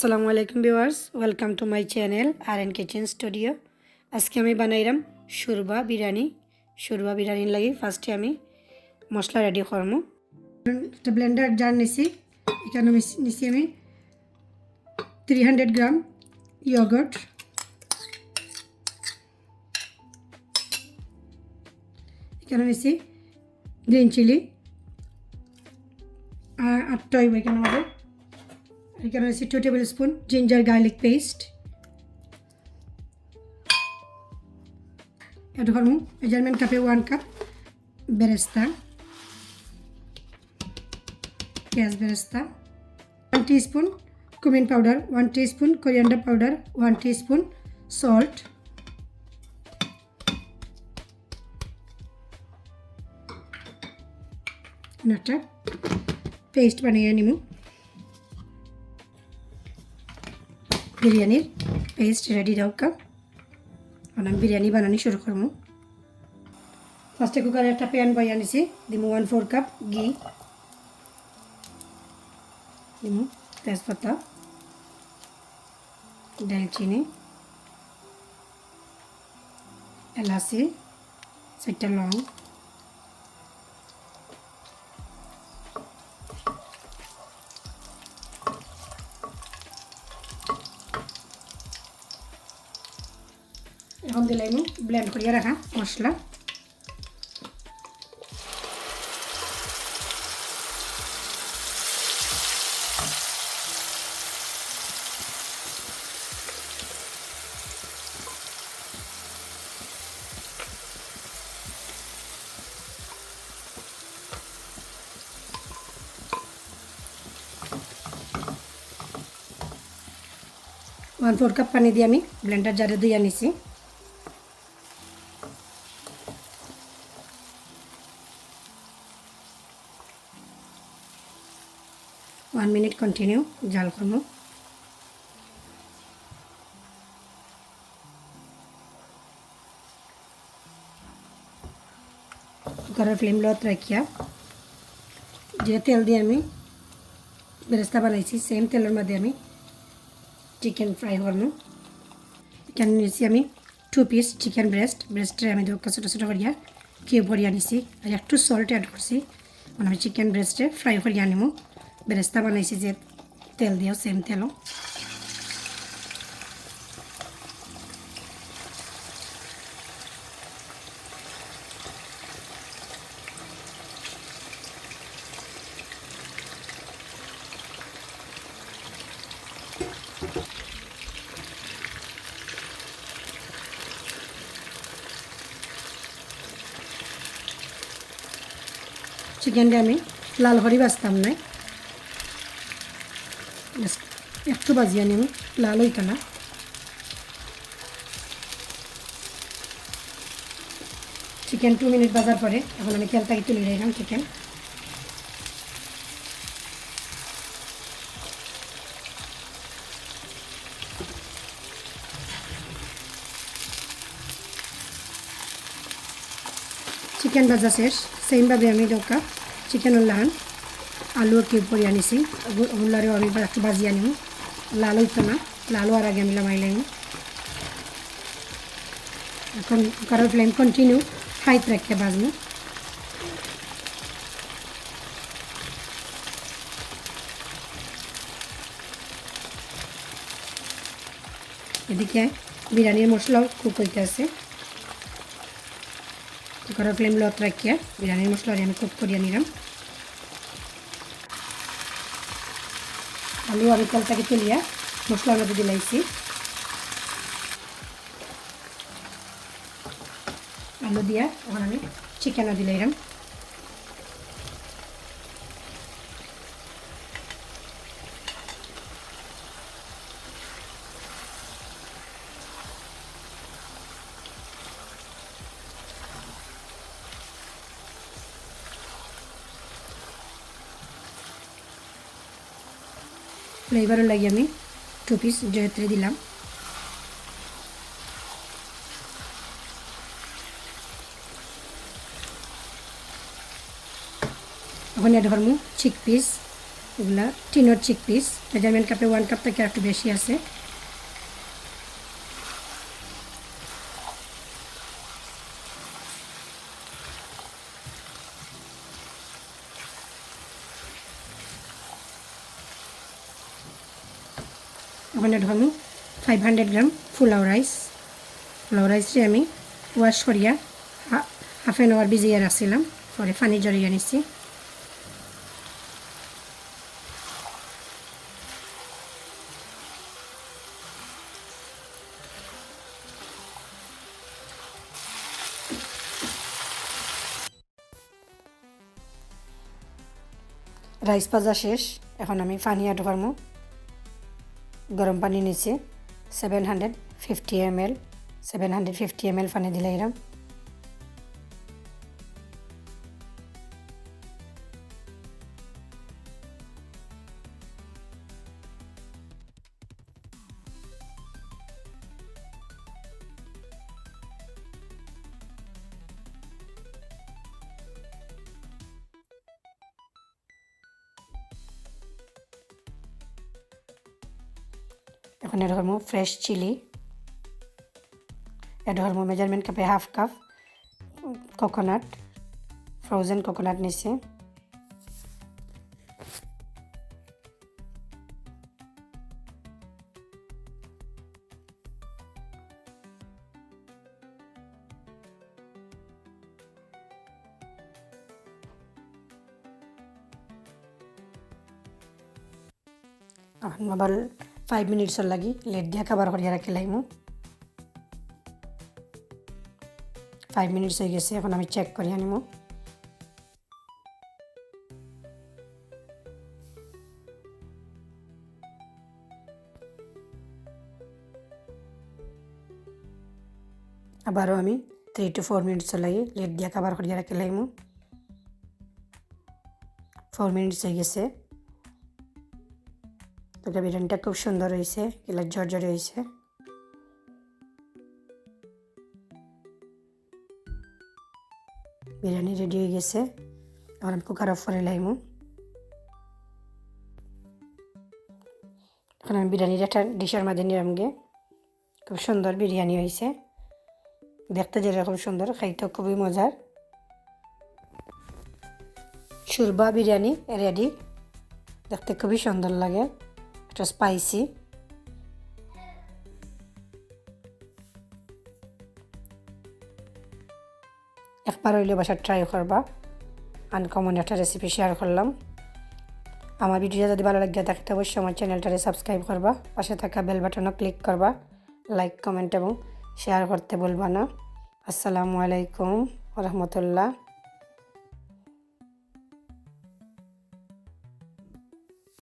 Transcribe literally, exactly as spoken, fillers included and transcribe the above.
আসসালামু আলাইকুম viewers, welcome to my channel R N Kitchen Studio। আজকে আমি বানাইরাম শুরবা বিরিয়ানি। শুরবা বিরিয়ানির লাগি first-এ আমি মশলা ready করমু। একটা blender jar নিছি, এখানো নিছি আমি three hundred gram yogurt, এখানো নিছি green chilli, আ-, আটটা অইবো এখানো। এখানো নিছি two table spoon ginger garlic paste। Add করমু measurement cup-এ one cup বেরেস্তা, পেঁয়াজ বেরেস্তা, one teaspoon cumin powder, one teaspoon coriander powder, one teaspoon salt। একটা paste বানাইয়া নিমু। বিরিয়ানির paste ready রাখা। এখন আমি বিরিয়ানি বানানি শুরু করমু। First-এ cooker-এ একটা pan বইয়া নিছি, দিমু one four cup ঘি, দিমু তেজপাতা, দারচিনি, এলাচি, চারটা লং। এখন দিলাইমু blend করিয়া রাখা মশলা। One four cup পানি দিয়া আমি blender jar-এ ধুইয়া নিছি। One minute continue জাল করমু। Cooker-এর flame low-ত রাখিয়া যে তেল দিয়া আমি বেরেস্তা বানাইছি, same তেলর মাঝে আমি chicken fry করমু। এখানো নিছি আমি two piece chicken breast, breast-রে আমি দুইটা ছোট ছোট করিয়া cube করিয়া নিছি, আর একটু salt add করছি। মানে আমি chicken breast-রে fry করিয়া নিমু। বেরেস্তা বানাইছি যে তেল দিয়াও, same তেলও। Chicken-টা আমি লাল করি ভাজতাম না, just একটু ভাজিয়া নিমু, লাল অইতো না। Chicken two minute ভাজার পরে এখন আমি তেল থাকি তুলি নিলাম chicken। Chicken ভাজা শেষ। Same ভাবে আমি দরকার chicken অর লাখান আলু cube করিয়া নিছি, ওগু-, ওগুলারেও আমি একটু ভাজিয়া নিমু, লাল অইতো না, লাল অওয়ার আগে আমি লামাই লাইমু। এখন cooker-র flame continue high-ত রাখিয়া ভাজমু। এদিকে বিরিয়ানির মশলাও cook অইতাছে। Cooker-র flame low-ত রাখিয়া বিরিয়ানির মশলা আমি cook করিয়া নিলাম। আলু আমি তেল থাকি তুলিয়া মশলার মধ্যে দিলাইছি। আলু দিয়া এখন আমি chicken-ও দিলাইলাম। Flavour-র লাগি আমি two piece জয়িত্রী দিলাম। এখন add করমু chickpeas। এগুলা টিনর চিক পিস, মেজারমেন্ট কাপে ওয়ান কাপ থাকি আর একটু বেশি আছে। এখন অ্যাড করমু ফাইভ হান্ড্রেড গ্রাম পোলাও রাইস। পোলাও রাইসরে আমি ওয়াশ করিয়া হাফ অ্যান আওয়ার ভিজাইয়া রাখছিলাম, পরে পানি ঝরাইয়া নিছি। রাইস ভাজা শেষ, এখন আমি পানি অ্যাড করমু। গরম পানি নিছি seven hundred fifty M L, seven hundred fifty M L পানি দিলাইরাম। এখন অ্যাড করমু ফ্রেশ চিলি, অ্যাড করমু মেজারমেন্ট কাপে half cup coconut, frozen coconut নিছি। এখন আবার ফাইভ মিনিটসর লাগি লিড দিয়া কভার করিয়া রাখিলাইমু। ফাইভ মিনিটস অই গেছে, এখন আমি চেক করিয়া নিমু। আবারও আমি থ্রি টু ফোর মিনিটসর লাগি লিড দিয়া কভার করিয়া রাখিলাইমু। ফোর মিনিটস অই গেছে। তো বিরিয়ানিটা খুব সুন্দর অইছে, কিলা ঝরঝরে অইছে। বিরিয়ানি রেডি অই গেছে। এখন আমি কুকার অফ করিলাইমু। এখন আমি বিরিয়ানিটা একটা ডিশর মাঝে নিলাম গে। খুব সুন্দর বিরিয়ানি অইছে, দেখতে যেরকম সুন্দর, খাইতে খুবই মজার। শুরবা বিরিয়ানি রেডি, দেখতে খুবই সুন্দর লাগে, একটু স্পাইসি। একবার অইলে বাসাত ট্রাই করবা। আনকমন একটা রেসিপি শেয়ার করলাম। আমার ভিডিও যদি ভালা লাগে থাকে, তো অবশ্যই আমার চ্যানেলটারে সাবস্ক্রাইব করবা, পাশে থাকা বেল বাটনও ক্লিক করবা, লাইক, কমেন্ট এবং শেয়ার করতে ভুলবা না। আসসালামু আলাইকুম ওয়া রাহমাতুল্লাহ।